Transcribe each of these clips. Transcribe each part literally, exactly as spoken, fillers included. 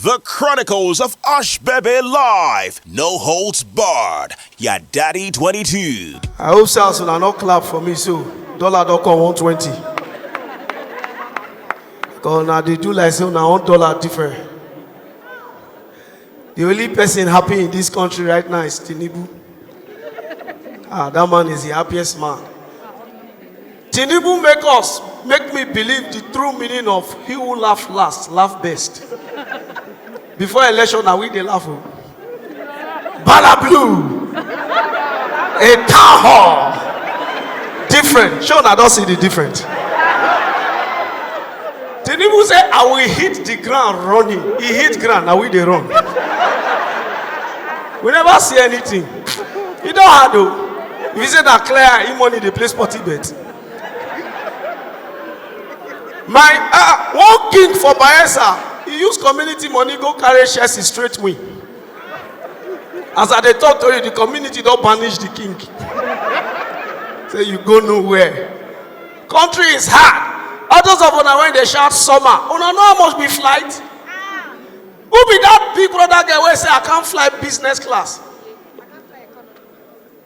The Chronicles of Ashbebe Live, no holds barred. Your daddy twenty-two. I hope say as una no clap for me so, dollar don come one twenty. Because una dey do like say una own dollar different. The only person happy in this country right now is Tinubu. Ah, that man is the happiest man. Tinubu make us, make me believe the true meaning of "He who laugh last, laugh best." Before election, na we dey laugh o. Bala blue, a town hall, different. Shey una don see the different? Tinubu say, "I will hit the ground running." He hit ground, na we dey run. We never see anything. E don hard o. If you say na clear eye, him money dey play sporty bet. My, ah, one king for Bayelsa, he use community money go carry Chelsea straight win. As I dey talk to you, the community don banish the king. Say you go nowhere. Country is hard. All those of una wey dey shout summer, una know how much be flight? Who be that big brother girl wey say, "I can't fly business class"?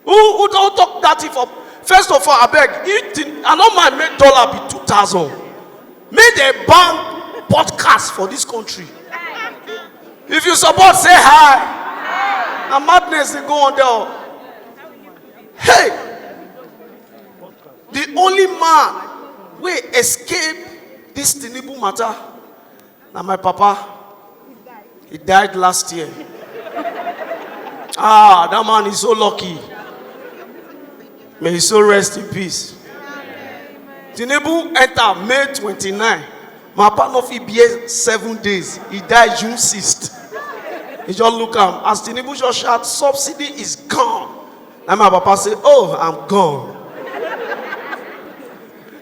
Who, who don talk that thing for? First of all, abeg, if the, I no mind make dollar be two thousand. Make dem ban podcast for this country. If you support, say hi. Na madness dey go on there o. Hey, the only man wey escape this Tinubu matter na my papa. He died last year. Ah, that man is so lucky. May his soul rest in peace. Tinubu enter May twenty-nine. My papa no fit bear seven days. He died June sixth. He just look am. As Tinubu just shout, "Subsidy is gone." Na my papa say, "Oh, I'm gone."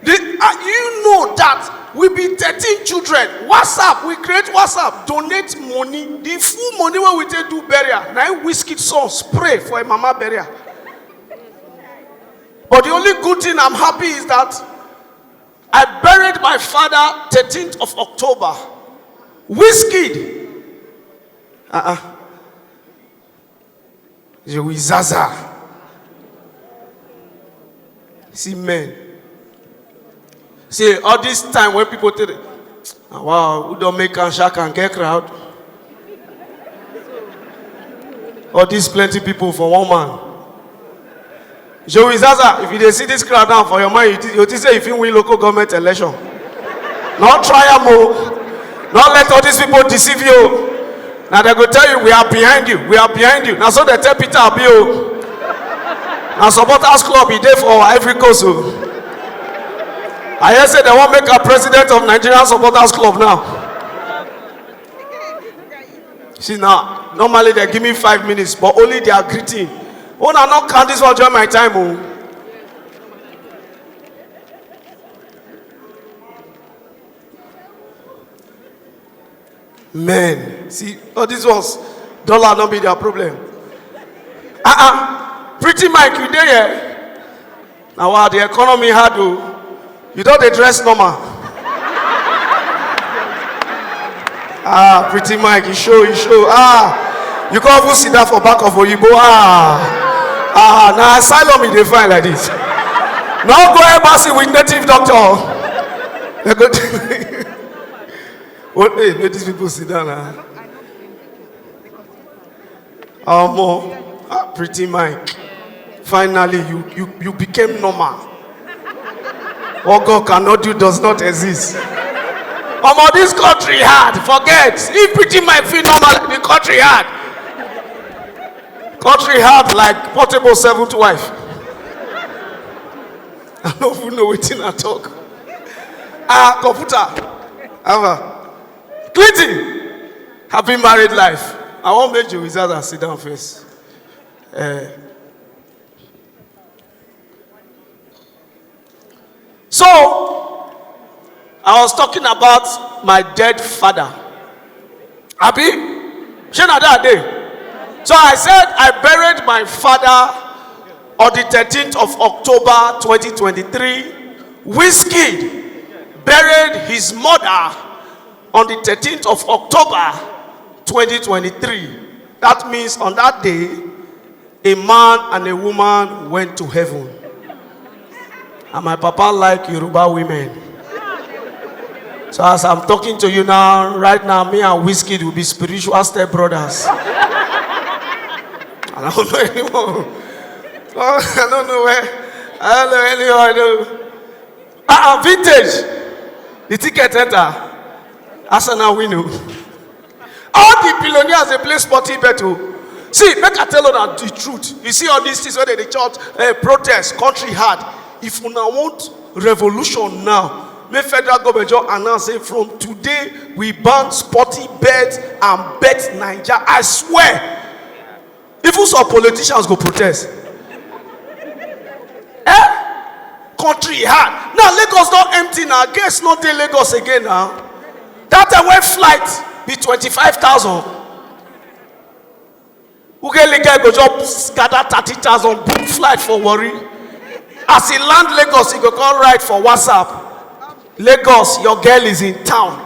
The, uh, you know that we be thirteen children. WhatsApp, we create WhatsApp, donate money. The full money wey we take do burial, na him Wizkid son spray for him mama burial. But the only good thing I'm happy is that I buried my father thirteenth of October. Wizkid. Uh-uh. Joey Zaza. See men. See, all this time when people tell, "Ah, wow, who don make am shark and get crowd?" All these plenty people for one man. Joey Zaza, if you dey see this crowd now for your mind, you thi-, you think say you fit win local government election. No try am o. No let all these people deceive you. Now they go tell you, "We are behind you. We are behind you." Now so they tell Peter Obi o. Now supporters club, he dey for Ivory Coast o. I hear say they wan make am president of Nigerian supporters club now. See now, normally they give me five minutes, but only their greeting. Una no count this one, join my time o. Men, see, all these ones, dollar no be their problem. Ah ah, Pretty Mike, you dey here? Now, wow, the economy hard o. You don dey dress normal. Ah, Pretty Mike, you show, you show. Ah, you can't even sit down for back of Oyibo. Ah, ah, now asylum you dey find like this. Now go embassy with native doctor. They go. What? Hey, make these people sit down now. Omo, ah, Pretty Mike. Finally, you, you, you became normal. What God cannot do does not exist. Omo, this country hard. Forget. If Pretty Mike feel normal, the country hard. Country hard like portable seventh wife. I don't even know wetin I talk. Ah, computer. Ava. Clinton. Happy married life. I wan make Joey Zaza sit down first. Eh. So, I was talking about my dead father. Abi? Shey na that day? So I said I buried my father on the thirteenth of October twenty twenty-three. Wizkid buried his mother on the thirteenth of October twenty twenty-three. That means on that day, a man and a woman went to heaven. And my papa like Yoruba women. So as I'm talking to you now, right now, me and Wizkid will be spiritual step brothers. I don't know anyone. I don't know where. I don't know anyone. I know. Ah, ah, vintage. The ticket enter. Arsenal win o. All the billionaires dey play sporty bet o. See, make I tell una the truth. You see all these things wey dey dey church, eh, protest, country hard. If una want revolution now, make federal government just announce say from today we ban sporty bet and bet Naija. I swear, even some politicians go protest. Eh? Country hard. Now Lagos don empty now. Guess no dey Lagos again now. That time when flight be twenty-five thousand, Ugelige go just gather thirty thousand, book flight for Warri. As he land Lagos, he go come write for WhatsApp, "Lagos, your girl is in town."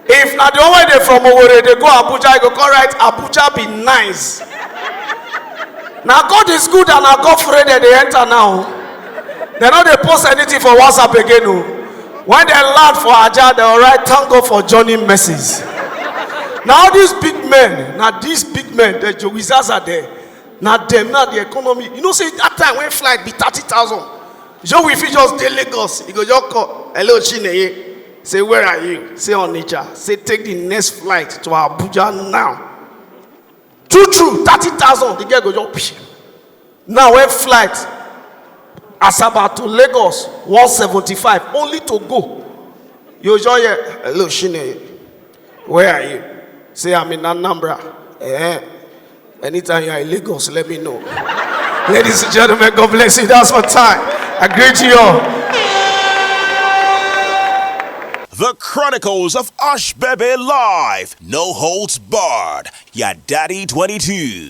If na the one wey dey from Owerri dey go Abuja, he go come write, "Abuja be nice." Na God is good and na God free dem dey enter now. Dem no dey post anything for WhatsApp again o. When dem land for Ajah, dem go write, "Thank God for journey mercies." Na all these big men, na these big men, the Joey Zaza there, na dem na the economy. You know say that time when flight be thirty thousand, Joey fit just dey Lagos, he go just call, "Hello, Chineye." Say, "Where are you?" Say, "Onitsha." Say, "Take the next flight to Abuja now." True, true, thirty thousand, the girl go just psh. Now, when flight, Asaba to Lagos, one seventy-five, only to go. You just hear, "Hello, Chineye. Where are you?" Say, "I'm in Anambra." Eh. Anytime you are in Lagos, let me know. Ladies and gentlemen, God bless you. That's my time. I greet you all. The Chronicles of Ashbebe Live. No holds barred. Your Daddy twenty-two.